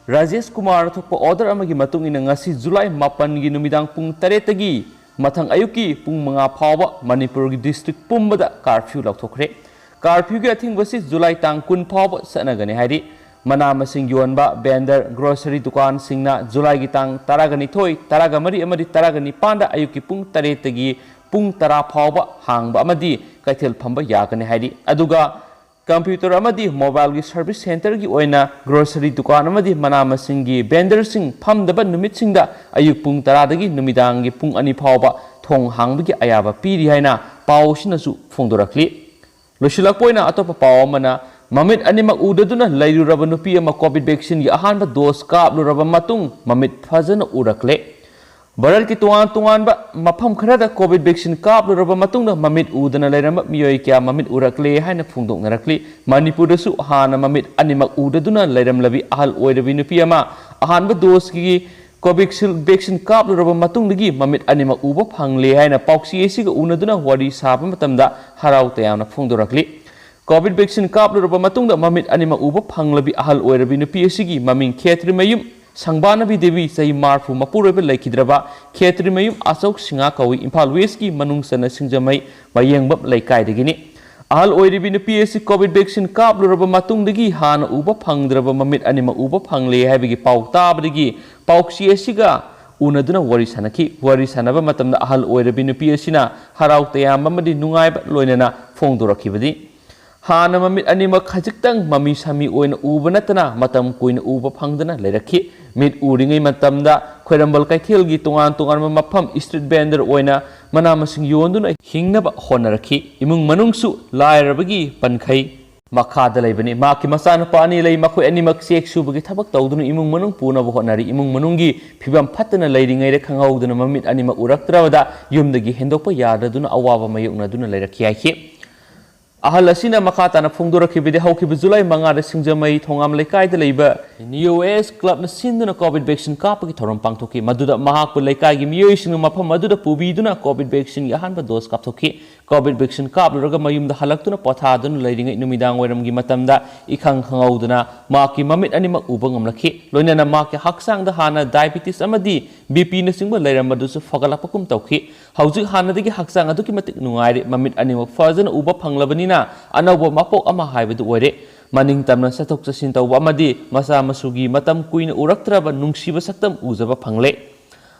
ꯔꯥꯖꯦꯁ ꯀꯨꯃꯥꯔꯅ ꯊꯣꯛꯄ order ꯑꯃꯒꯤ ꯃꯇꯨꯡ ꯏꯟꯅ ꯉꯁꯤ July ꯃꯥꯄꯟꯒꯤ ꯅꯨꯃꯤꯗꯥꯡ ꯄꯨꯡ ꯇꯔꯦꯠꯇꯒꯤ ꯃꯊꯪ ꯑꯌꯨꯛꯀꯤ ꯄꯨꯡ ꯃꯉꯥ ꯐꯥꯎꯕ ꯃꯅꯤꯄꯨꯔꯒꯤ district ꯄꯨꯝꯕꯗ curfew ꯂꯥꯎꯊꯣꯛꯈ꯭ꯔꯦ꯫ Curfewꯒꯤ ꯑꯊꯤꯡꯕꯁꯤ July ꯇꯥꯡ ꯀꯨꯟ ꯐꯥꯎꯕ ꯆꯠꯅꯒꯅꯤ ꯍꯥꯏꯔꯤ꯫ ꯃꯅꯥ ꯃꯁꯤꯡ ꯌꯣꯟꯕ vendor, grocery ꯗꯨꯀꯥꯟꯁꯤꯡꯅ Julyꯒꯤ ꯇꯥꯡ ꯇꯔꯥꯒ ꯅꯤꯊꯣꯏ, ꯇꯔꯥꯒ ꯃꯔꯤ ꯑꯃꯗꯤ ꯇꯔꯥꯒ ꯅꯤꯄꯥꯟꯗ ꯑꯌꯨꯛꯀꯤ ꯄꯨꯡ ꯇꯔꯦꯠꯇꯒꯤ ꯄꯨꯡ ꯇꯔꯥ ꯐꯥꯎꯕ ꯍꯥꯡꯕ ꯑꯃꯗꯤ ꯀꯩꯊꯦꯜ ꯐꯝꯕ ꯌꯥꯒꯅꯤ ꯍꯥꯏꯔꯤ꯫ ꯑꯗꯨꯒ ꯀꯝꯄ꯭ꯌꯨꯇꯔ ꯑꯃꯗꯤ ꯃꯣꯕꯥꯏꯜꯒꯤ ꯁꯔꯚꯤꯁ ꯁꯦꯟꯇꯔꯒꯤ ꯑꯣꯏꯅ ꯒ꯭ꯔꯣꯁꯔꯤ ꯗꯨꯀꯥꯟ ꯑꯃꯗꯤ ꯃꯅꯥ ꯃꯁꯤꯡꯒꯤ ꯚꯦꯟꯗꯔꯁꯤꯡ ꯐꯝꯗꯕ ꯅꯨꯃꯤꯠꯁꯤꯡꯗ ꯑꯌꯨꯛ ꯄꯨꯡ ꯇꯔꯥꯗꯒꯤ ꯅꯨꯃꯤꯗꯥꯡꯒꯤ ꯄꯨꯡ ꯑꯅꯤ ꯐꯥꯎꯕ ꯊꯣꯡ ꯍꯥꯡꯕꯒꯤ ꯑꯌꯥꯕ ꯄꯤꯔꯤ ꯍꯥꯏꯅ ꯄꯥꯎ ꯑꯁꯤꯅꯁꯨ ꯐꯣꯡꯗꯣꯔꯛꯂꯤ꯫ ꯂꯣꯏꯁꯤꯜꯂꯛꯄ ꯑꯣꯏꯅ ꯑꯇꯣꯞꯄ ꯄꯥꯎ ꯑꯃꯅ, ꯃꯃꯤꯠ ꯑꯅꯤꯃꯛ ꯎꯗꯗꯨꯅ ꯂꯩꯔꯨꯔꯕ ꯅꯨꯄꯤ ꯑꯃ ꯀꯣꯚꯤꯗ ꯚꯦꯛꯁꯤꯟꯒꯤ ꯑꯍꯥꯟꯕ ꯗꯣꯁ ꯀꯥꯞꯂꯨꯔꯕ ꯃꯇꯨꯡ ꯃꯃꯤꯠ ꯐꯖꯅ ꯎꯔꯛꯂꯦ꯫ ꯚꯥꯔꯠꯀꯤ ꯇꯣꯉꯥꯟ ꯇꯣꯉꯥꯟꯕ ꯃꯐꯝ ꯈꯔꯗ ꯀꯣꯚꯤꯗ ꯚꯦꯛꯁꯤꯟ ꯀꯥꯞꯂꯨꯔꯕ ꯃꯇꯨꯡꯗ ꯃꯃꯤꯠ ꯎꯗꯅ ꯂꯩꯔꯝꯕ ꯃꯤꯑꯣꯏ ꯀꯌꯥ ꯃꯃꯤꯠ ꯎꯔꯛꯂꯦ ꯍꯥꯏꯅ ꯐꯣꯡꯗꯣꯛꯅꯔꯛꯂꯤ꯫ ꯃꯅꯤꯄꯨꯔꯗꯁꯨ ꯍꯥꯟꯅ ꯃꯃꯤꯠ ꯑꯅꯤꯃꯛ ꯎꯗꯗꯨꯅ ꯂꯩꯔꯝꯂꯕꯤ ꯑꯍꯜ ꯑꯣꯏꯔꯕꯤ ꯅꯨꯄꯤ ꯑꯃ ꯑꯍꯥꯟꯕ ꯗꯣꯁꯀꯤ ꯀꯣꯚꯤꯁꯤꯜꯗ ꯚꯦꯛꯁꯤꯟ ꯀꯥꯞꯂꯨꯔꯕ ꯃꯇꯨꯡꯗꯒꯤ ꯃꯃꯤꯠ ꯑꯅꯤꯃꯛ ꯎꯕ ꯐꯪꯂꯦ ꯍꯥꯏꯅ ꯄꯥꯎꯆꯦ ꯑꯁꯤꯒ ꯎꯅꯗꯨꯅ ꯋꯥꯔꯤ ꯁꯥꯕ ꯃꯇꯝꯗ ꯍꯔꯥꯎ ꯇꯌꯥꯝꯅ ꯐꯣꯡꯗꯣꯔꯛꯂꯤ꯫ ꯀꯣꯚꯤꯗ ꯚꯦꯛꯁꯤꯟ ꯀꯥꯞꯂꯨꯔꯕ ꯃꯇꯨꯡꯗ ꯃꯃꯤꯠ ꯑꯅꯤꯃꯛ ꯎꯕ ꯐꯪꯂꯕꯤ ꯑꯍꯜ ꯑꯣꯏꯔꯕꯤ ꯅꯨꯄꯤ ꯑꯁꯤꯒꯤ ꯃꯃꯤꯡ ꯈꯦꯇ꯭ꯔꯤꯃꯌꯨꯝ ꯁꯪꯕꯥꯅꯕꯤ ꯗꯦꯕꯤ, ꯆꯍꯤ ꯃꯔꯤꯐꯨ, ꯃꯄꯨꯔꯣꯏꯕ ꯂꯩꯈꯤꯗ꯭ꯔꯕ ꯈꯦꯇ꯭ꯔꯤꯃꯌꯨꯝ ꯑꯆꯧ ꯁꯤꯡꯍꯥ ꯀꯧꯏ, ꯏꯝꯐꯥꯜ ꯋꯦꯁꯀꯤ ꯃꯅꯨꯡ ꯆꯟꯅ ꯁꯤꯡꯖꯃꯩ ꯃꯌꯦꯡꯕꯝ ꯂꯩꯀꯥꯏꯗꯒꯤꯅꯤ꯫ ꯑꯍꯜ ꯑꯣꯏꯔꯤꯕꯤ ꯅꯨꯄꯤ ꯑꯁꯤ ꯀꯣꯚꯤꯗ ꯚꯦꯛꯁꯤꯟ ꯀꯥꯞꯂꯨꯔꯕ ꯃꯇꯨꯡꯗꯒꯤ ꯍꯥꯟꯅ ꯎꯕ ꯐꯪꯗ꯭ꯔꯕ ꯃꯃꯤꯠ ꯑꯅꯤꯃꯛ ꯎꯕ ꯐꯪꯂꯦ ꯍꯥꯏꯕꯒꯤ ꯄꯥꯎ ꯇꯥꯕꯗꯒꯤ ꯄꯥꯎꯆꯦ ꯑꯁꯤꯒ ꯎꯅꯗꯨꯅ ꯋꯥꯔꯤ ꯁꯥꯟꯅꯈꯤ꯫ ꯋꯥꯔꯤ ꯁꯥꯟꯅꯕ ꯃꯇꯝꯗ ꯑꯍꯜ ꯑꯣꯏꯔꯕꯤ ꯅꯨꯄꯤ ꯑꯁꯤꯅ ꯍꯔꯥꯎ ꯇꯌꯥꯝꯕ ꯑꯃꯗꯤ ꯅꯨꯡꯉꯥꯏꯕ ꯂꯣꯏꯅꯅ ꯐꯣꯡꯗꯣꯔꯛꯈꯤꯕꯗꯤ, ꯍꯥꯟꯅ ꯃꯃꯤꯠ ꯑꯅꯤꯃꯛ ꯈꯖꯤꯛꯇꯪ ꯃꯃꯤ ꯁꯥꯃꯤ ꯑꯣꯏꯅ ꯎꯕ ꯅꯠꯇꯅ ꯃꯇꯝ ꯀꯨꯏꯅ ꯎꯕ ꯐꯪꯗꯅ ꯂꯩꯔꯛꯈꯤ꯫ ꯃꯤꯠ ꯎꯔꯤꯉꯩ ꯃꯇꯝꯗ ꯈ꯭ꯋꯥꯏꯔꯝꯕꯟ ꯀꯩꯊꯦꯜꯒꯤ ꯇꯣꯉꯥꯟ ꯇꯣꯉꯥꯟꯕ ꯃꯐꯝ ꯏꯁꯇ꯭ꯔꯤꯠ ꯚꯦꯟꯗꯔ ꯑꯣꯏꯅ ꯃꯅꯥ ꯃꯁꯤꯡ ꯌꯣꯟꯗꯨꯅ ꯍꯤꯡꯅꯕ ꯍꯣꯠꯅꯔꯛꯈꯤ꯫ ꯏꯃꯨꯡ ꯃꯅꯨꯡꯁꯨ ꯂꯥꯏꯔꯕꯒꯤ ꯄꯟꯈꯩ ꯃꯈꯥꯗ ꯂꯩꯕꯅꯤ꯫ ꯃꯍꯥꯛꯀꯤ ꯃꯆꯥꯅꯨꯄꯥ ꯑꯅꯤ ꯂꯩ꯫ ꯃꯈꯣꯏ ꯑꯅꯤꯃꯛ ꯆꯦꯛ ꯁꯨꯕꯒꯤ ꯊꯕꯛ ꯇꯧꯗꯨꯅ ꯏꯃꯨꯡ ꯃꯅꯨꯡ ꯄꯨꯅꯕ ꯍꯣꯠꯅꯔꯤ꯫ ꯏꯃꯨꯡ ꯃꯅꯨꯡꯒꯤ ꯐꯤꯕꯝ ꯐꯠꯇꯅ ꯂꯩꯔꯤꯉꯩꯗ ꯈꯪꯍꯧꯗꯅ ꯃꯃꯤꯠ ꯑꯅꯤꯃꯛ ꯎꯔꯛꯇ꯭ꯔꯕꯗ ꯌꯨꯝꯗꯒꯤ ꯍꯦꯟꯗꯣꯛꯄ ꯌꯥꯗꯗꯨꯅ ꯑꯋꯥꯕ ꯃꯥꯌꯣꯛꯅꯗꯨꯅ ꯂꯩꯔꯛꯈꯤ ꯍꯥꯏꯈꯤ꯫ ꯑꯍꯜ ꯑꯁꯤꯅ ꯃꯈꯥ ꯇꯥꯅ ꯐꯣꯡꯗꯣꯔꯛꯈꯤꯕꯗꯤ, ꯍꯧꯈꯤꯕ ꯖꯨꯂꯥꯏ ꯃꯉꯥꯗ ꯁꯤꯡꯖꯃꯩ ꯊꯣꯉꯥꯝ ꯂꯩꯀꯥꯏꯗ ꯂꯩꯕ ꯅꯤꯌꯣ ꯑꯦꯁ ꯀ꯭ꯂꯕꯅ ꯁꯤꯟꯗꯨꯅ ꯀꯣꯚꯤꯗ ꯚꯦꯛꯁꯤꯟ ꯀꯥꯞꯄꯒꯤ ꯊꯧꯔꯝ ꯄꯥꯡꯊꯣꯛꯈꯤ꯫ ꯃꯗꯨꯗ ꯃꯍꯥꯛꯄꯨ ꯂꯩꯀꯥꯏꯒꯤ ꯃꯤꯑꯣꯏꯁꯤꯡꯅ ꯃꯐꯝ ꯑꯗꯨꯗ ꯄꯨꯕꯤꯗꯨꯅ ꯀꯣꯚꯤꯗ ꯚꯦꯛꯁꯤꯟꯒꯤ ꯑꯍꯥꯟꯕ ꯗꯣꯁ ꯀꯥꯞꯊꯣꯛꯈꯤ꯫ ꯀꯣꯚꯤꯗ ꯚꯦꯛꯁꯤꯟ ꯀꯥꯞꯂꯨꯔꯒ ꯃꯌꯨꯝꯗ ꯍꯜꯂꯛꯇꯨꯅ ꯄꯣꯊꯥꯗꯨꯅ ꯂꯩꯔꯤꯉꯩ ꯅꯨꯃꯤꯗꯥꯡ ꯋꯥꯏꯔꯝꯒꯤ ꯃꯇꯝꯗ ꯏꯈꯪ ꯈꯪꯍꯧꯗꯅ ꯃꯍꯥꯛꯀꯤ ꯃꯃꯤꯠ ꯑꯅꯤꯃꯛ ꯎꯕ ꯉꯝꯂꯛꯈꯤ꯫ ꯂꯣꯏꯅꯅ ꯃꯍꯥꯛꯀꯤ ꯍꯛꯆꯥꯡꯗ ꯍꯥꯟꯅ ꯗꯥꯏꯕꯤꯇꯤꯁ ꯑꯃꯗꯤ ꯕꯤ ꯄꯤꯅꯆꯤꯡꯕ ꯂꯩꯔꯝꯕꯗꯨꯁꯨ ꯐꯒꯠꯂꯛꯄꯒꯨꯝ ꯇꯧꯈꯤ꯫ ꯍꯧꯖꯤꯛ ꯍꯥꯟꯅꯗꯒꯤ ꯍꯛꯆꯥꯡ ꯑꯗꯨꯛꯀꯤ ꯃꯇꯤꯛ ꯅꯨꯡꯉꯥꯏꯔꯦ꯫ ꯃꯃꯤꯠ ꯑꯅꯤꯃꯛ ꯐꯖꯅ ꯎꯕ ꯐꯪꯂꯕꯅꯤꯅ ꯑꯅꯧꯕ ꯃꯄꯣꯛ ꯑꯃ ꯍꯥꯏꯕꯗꯨ ꯑꯣꯏꯔꯦ꯫ ꯃꯅꯤꯡ ꯇꯝꯅ ꯆꯠꯊꯣꯛ ꯆꯠꯁꯤꯟ ꯇꯧꯕ ꯑꯃꯗꯤ ꯃꯆꯥ ꯃꯁꯨꯒꯤ ꯃꯇꯝ ꯀꯨꯏꯅ ꯎꯔꯛꯇ꯭ꯔꯕ ꯅꯨꯡꯁꯤꯕ ꯁꯛꯇꯝ ꯎꯖꯕ ꯐꯪꯂꯦ꯫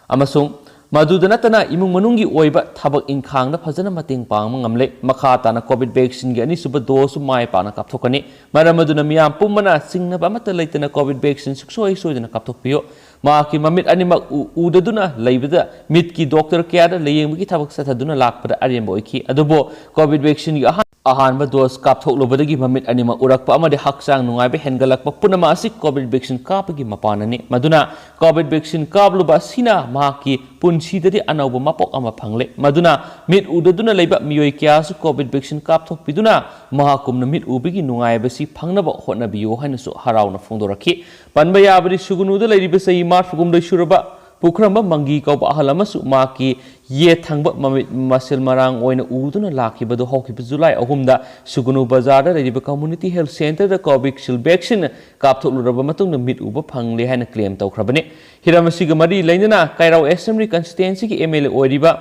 ꯑꯃꯁꯨꯡ ꯃꯗꯨꯗ ꯅꯠꯇꯅ ꯏꯃꯨꯡ ꯃꯅꯨꯡꯒꯤ ꯑꯣꯏꯕ ꯊꯕꯛ ꯏꯪꯈꯥꯡꯗ ꯐꯖꯅ ꯃꯇꯦꯡ ꯄꯥꯡꯕ ꯉꯝꯂꯦ꯫ ꯃꯈꯥ ꯇꯥꯅ ꯀꯣꯚꯤꯗ ꯚꯦꯛꯁꯤꯟꯒꯤ ꯑꯅꯤꯁꯨꯕ ꯗꯣꯁꯁꯨ ꯃꯥꯏ ꯄꯥꯛꯅ ꯀꯥꯞꯊꯣꯛꯀꯅꯤ꯫ ꯃꯔꯝ ꯑꯗꯨꯅ ꯃꯤꯌꯥꯝ ꯄꯨꯝꯕꯅ ꯆꯤꯡꯅꯕ ꯑꯃꯠꯇ ꯂꯩꯇꯅ ꯀꯣꯚꯤꯗ ꯚꯦꯛꯁꯤꯟ ꯁꯨꯡꯁꯣꯏ ꯁꯣꯏꯗꯅ ꯀꯥꯞꯊꯣꯛꯄꯤꯌꯨ꯫ ꯃꯍꯥꯛꯀꯤ ꯃꯃꯤꯠ ꯑꯅꯤꯃꯛ ꯎ-, ꯎꯗꯗꯨꯅ ꯂꯩꯕꯗ ꯃꯤꯠꯀꯤ ꯗꯣꯛꯇꯔ ꯀꯌꯥꯗ ꯂꯥꯌꯦꯡꯕꯒꯤ ꯊꯕꯛ ꯆꯠꯊꯗꯨꯅ ꯂꯥꯛꯄꯗ ꯑꯔꯦꯝꯕ ꯑꯣꯏꯈꯤ꯫ ꯑꯗꯨꯕꯨ ꯀꯣꯚꯤꯗ ꯚꯦꯛꯁꯤꯟꯒꯤ ꯑꯍꯥꯟ-, ꯑꯍꯥꯟꯕ ꯗꯣꯁ ꯀꯥꯞꯊꯣꯛꯂꯨꯕꯗꯒꯤ ꯃꯃꯤꯠ ꯑꯅꯤꯃꯛ ꯎꯔꯛꯄ ꯑꯃꯗꯤ ꯍꯛꯆꯥꯡ ꯅꯨꯡꯉꯥꯏꯕ ꯍꯦꯟꯒꯠꯂꯛꯄ ꯄꯨꯝꯅꯃꯛ ꯑꯁꯤ ꯀꯣꯚꯤꯗ ꯚꯦꯛꯁꯤꯟ ꯀꯥꯞꯄꯒꯤ ꯃꯄꯥꯟꯅꯅꯤ꯫ ꯃꯗꯨꯅ ꯀꯣꯚꯤꯗ ꯚꯦꯛꯁꯤꯟ ꯀꯥꯞꯂꯨꯕ ꯑꯁꯤꯅ ꯃꯍꯥꯛꯀꯤ ꯄꯨꯟꯁꯤꯗꯗꯤ ꯑꯅꯧꯕ ꯃꯄꯣꯛ ꯑꯃ ꯐꯪꯂꯦ꯫ ꯃꯗꯨꯅ ꯃꯤꯠ ꯎꯗꯗꯨꯅ ꯂꯩꯕ ꯃꯤꯑꯣꯏ ꯀꯌꯥꯁꯨ ꯀꯣꯚꯤꯗ ꯚꯦꯛꯁꯤꯟ ꯀꯥꯞꯊꯣꯛꯄꯤꯗꯨꯅ ꯃꯍꯥꯛꯀꯨꯝꯅ ꯃꯤꯠ ꯎꯕꯒꯤ ꯅꯨꯡꯉꯥꯏꯕꯁꯤ ꯐꯪꯅꯕ ꯍꯣꯠꯅꯕꯤꯌꯨ ꯍꯥꯏꯅꯁꯨ ꯍꯔꯥꯎꯅ ꯐꯣꯡꯗꯣꯔꯛꯈꯤ꯫ ꯄꯟꯕ ꯌꯥꯕꯗꯤ, ꯁꯨꯒꯅꯨꯗ ꯂꯩꯔꯤꯕ ꯆꯍꯤ ꯃꯔꯤꯐꯨ ꯍꯨꯝꯗꯣꯏ ꯁꯨꯔꯕ ꯄꯨꯈ꯭ꯔꯝꯕ ꯃꯪꯒꯤ ꯀꯧꯕ ꯑꯍꯜ ꯑꯃꯁꯨ ꯃꯍꯥꯛꯀꯤ ꯌꯦꯠ ꯊꯪꯕ ꯃꯃꯤꯠ ꯃꯁꯦꯜ ꯃꯔꯥꯡ ꯑꯣꯏꯅ ꯎꯗꯨꯅ ꯂꯥꯛꯈꯤꯕꯗꯨ ꯍꯧꯈꯤꯕ ꯖꯨꯂꯥꯏ ꯑꯍꯨꯝꯗ ꯁꯨꯒꯅꯨ ꯕꯖꯥꯔꯗ ꯂꯩꯔꯤꯕ ꯀꯝꯃ꯭ꯌꯨꯅꯤꯇꯤ ꯍꯦꯜꯊ ꯁꯦꯟꯇꯔꯗ ꯀꯣꯚꯤꯁꯤꯜꯗ ꯚꯦꯛꯁꯤꯟ ꯀꯥꯞꯊꯣꯛꯂꯨꯔꯕ ꯃꯇꯨꯡꯗ ꯃꯤꯠ ꯎꯕ ꯐꯪꯂꯦ ꯍꯥꯏꯅ ꯀ꯭ꯂꯦꯝ ꯇꯧꯈ꯭ꯔꯕꯅꯤ꯫ ꯍꯤꯔꯝ ꯑꯁꯤꯒ ꯃꯔꯤ ꯂꯩꯅꯅ ꯀꯩꯔꯥꯎ ꯑꯦꯁꯦꯝꯕ꯭ꯂꯤ ꯀꯟꯁꯇꯤꯇ꯭ꯋꯦꯟꯁꯤꯒꯤ ꯑꯦꯝ ꯑꯦꯜ ꯑꯦ ꯑꯣꯏꯔꯤꯕ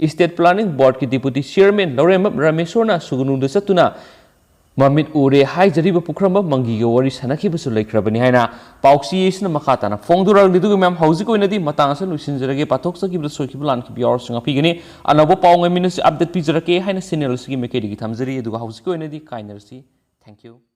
ꯏꯁꯇꯦꯠ ꯄ꯭ꯂꯥꯅꯤꯡ ꯕꯣꯔꯗꯀꯤ ꯗꯤꯄꯨꯇꯤ ꯆꯤꯌꯔꯃꯦꯟ ꯂꯧꯔꯦꯝꯕꯝ ꯔꯥꯃꯦꯁꯣꯔꯅ ꯁꯨꯒꯅꯨꯗ ꯆꯠꯇꯨꯅ ꯃꯃꯤꯠ ꯎꯔꯦ ꯍꯥꯏꯖꯔꯤꯕ ꯄꯨꯈ꯭ꯔꯝꯕ ꯃꯪꯒꯤꯒ ꯋꯥꯔꯤ ꯁꯥꯟꯅꯈꯤꯕꯁꯨ ꯂꯩꯈ꯭ꯔꯕꯅꯤ ꯍꯥꯏꯅ ꯄꯥꯎꯆꯦ ꯑꯁꯤꯅ ꯃꯈꯥ ꯇꯥꯅ ꯐꯣꯡꯗꯣꯔꯛꯂꯤ꯫ ꯑꯗꯨꯒ ꯃꯌꯥꯝ, ꯍꯧꯖꯤꯛꯀꯤ ꯑꯣꯏꯅꯗꯤ ꯃꯇꯥꯡ ꯑꯁꯤꯗ ꯂꯣꯏꯁꯤꯟꯖꯔꯒꯦ꯫ ꯄꯥꯊꯣꯛꯆꯈꯤꯕꯗ ꯁꯣꯏꯈꯤꯕ ꯂꯥꯟꯈꯤꯕ ꯌꯥꯎꯔꯁꯨ ꯉꯥꯛꯄꯤꯒꯅꯤ꯫ ꯑꯅꯧꯕ ꯄꯥꯎ ꯉꯥꯏꯃꯤꯟꯅꯁꯤ꯫ ꯑꯞꯗꯦꯠ ꯄꯤꯖꯔꯛꯀꯦ ꯍꯥꯏꯅ ꯆꯦꯅꯦꯜ ꯑꯁꯤꯒꯤ ꯃꯥꯏꯀꯩꯗꯒꯤ ꯊꯝꯖꯔꯤ꯫ ꯑꯗꯨꯒ ꯍꯧꯖꯤꯛꯀꯤ ꯑꯣꯏꯅꯗꯤ ꯀꯥꯏꯅꯔꯁꯤ꯫ Thank you꯫